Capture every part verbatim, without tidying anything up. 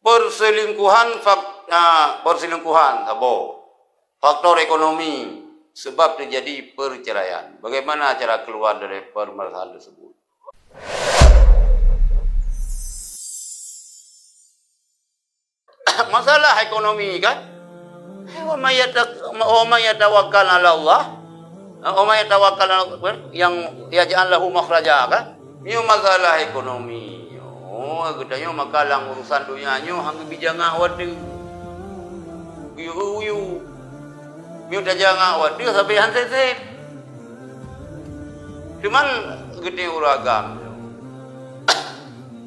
Perselingkuhan fak-, ah, perselingkuhan, saboh. Faktor ekonomi, sebab terjadi perceraian. Bagaimana cara keluar dari permasalahan tersebut? Masalah ekonomi kan? Wa may yata-, wa may yatawakkal 'ala Allah, wa may yatawakkal 'ala, yang yaj'al lahu makhraja kan? Nyoe masalah ekonomi. Oh, geutanyoe maka lam urusan donya nyoe han geubijangak watèe. Geuyue-yue. Meunyoe tajangak watèe sabe han sép-sép. Cuman geutanyoe ureueng agam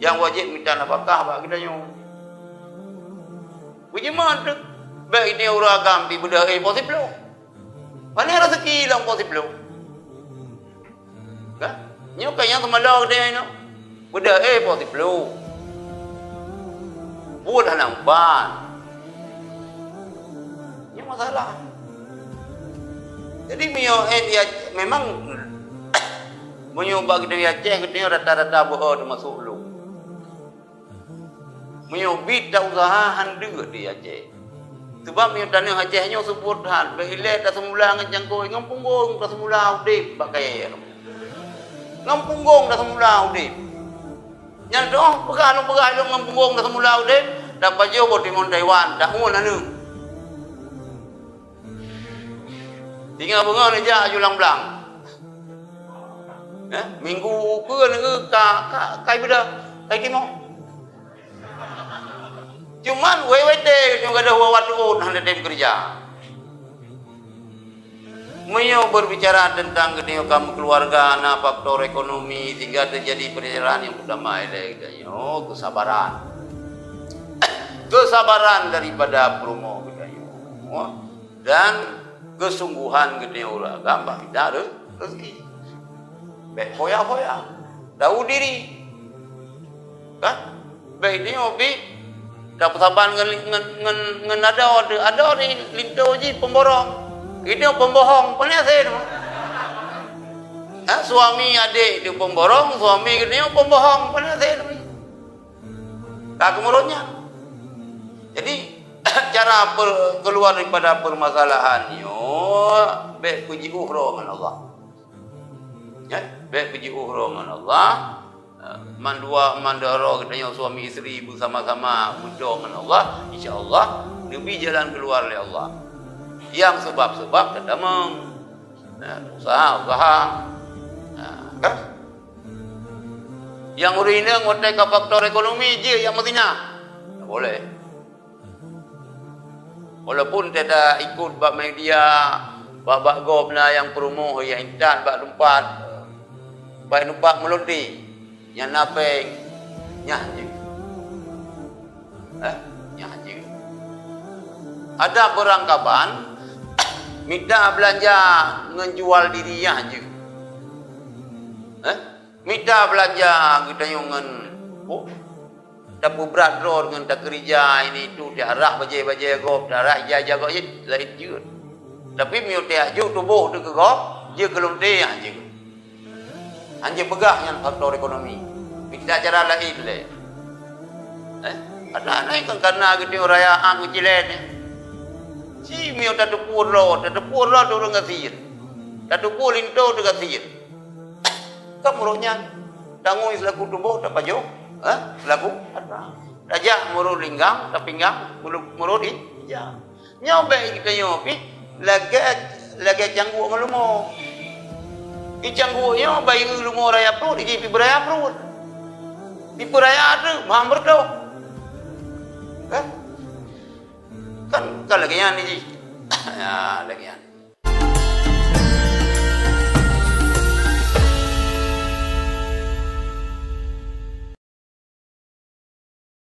nyang wajéb mita nafakah bak geutanyoe. Beujimat teuh, bèk geutanyoe ureueng agam pih beudôh éh po siploh. Pané raseuki lam po siploh. Kan? Nyoe kan nyang teumalo geutanyoe inoe. Beudôh éh po siploh. Buet hana umpan. Nyoe masalah. Jadi meunyoe éh dia memang meunyoe bak geutanyoe Aceh geutanyoe rata-rata beuo teumasok lôn. Meunyoe bit ta usaha han deuek di Aceh. Sebab meunyoe taneuh Aceh nyoe subur that, bèk ilèe taseumula ngon cangkôi, ngon punggong taseumula udép bak kayèe. Ngon punggong taseumula udép. Nyan toh peugah lôn peugah lôn ngon punggong taseumula udép, tapajoh boh timon Taiwan, taun aneuk. Singoh beungoh neujak aju lam blang. Eh, minggu ukeue neueu ka, ka, kai beudôh, kai timoh. Cuman wèh-wèh teuh nyoe gadôh wawa tuôn hana tem keureuja. Meunyoe berbicara tentang geutanyoe kaum keuluwarga, na faktor ekonomi sehingga terjadi perceraian, nyang peutama ilèe geutanyoe keusabaran. Keusabaran daripada peurumoh geutanyoe. Dan keusungguhan geutanyoe ureueng agam bak mita re-, reuzeki. Bèk foya-foya. Tahu diri. Kan? Bèk geutanyoe pih tapeusaban ngon, ngon, ngon, ngon adoe teuh. Adoe di linto jih pemborong. Geutanyoe pembohong. Pane asai teuma. Ha, suami adék teuh pemborong, suami geutanyoe pembohong. Pane asai teuma. Ka keumurot nyan. Jadi, cara per-, keuluar daripada permasalahan nyoe, bèk peujiôh droe ngon Allah. Ya, bèk peujiôh droe ngon Allah. Eh, mandua, mandua droe geutanyoe suami isteri beusama-sama meudoa ngon Allah, insya Allah, neubi jalan keuluar lé Allah. Nyang seubab-seubab tatamong. Nah, usaha, usaha. Nah, kan? Nyang ureueng inong watèe ka faktor ekonomi jeuet nyang meuzinah. Tak boleh. Walaupun teuka ikot bak media, bak, bak gob na nyang peurumoh nyang intat bak teumpat, bak teumpat meulonde, nyang na péng, nyan jeuet. Eh, nyan jeuet. Ada beurangkaban mita beulanja ngon jual diri, nyan jeuet. Eh, mita beulanja geutanyoe ngon, oh, tapeubrat droe ngon takeurija ini itu, taarah bajèe-bajèe gob, taarah ija-ija gob, jeuet, laén jeuet. Tapi meunyoe tajok tuboh teuh keu gob, jeuet keu lonte, nyan jeuet. Hanjeuet peugah nyan faktor ekonomi. Mita cara laén lé. Eh? Padahai kan kareuna geutanyoe raya am geucilét nyan. Ci meunyoe tateupeue droe, tateupeue droe teuh ureueng gasien. Tateupeue linto teuh gasien. Kan meurok nyan. Tangui seulaku tuboh tapajoh, eh? Seulaku harta. Tajak meurok linggang, tapinggang, meurok, meurok ija. Nyoe bèk geutanyoe pih lagèe, lagèe cangguek ngon leumo. Di cangguek nyoe bak ié leumo raya pruet, jih pih beuraya pruet. Di peuraya teuh meuhan beureutoh. Kan? Kan, kan lagèe nyan jih. Ya, lagèe nyan.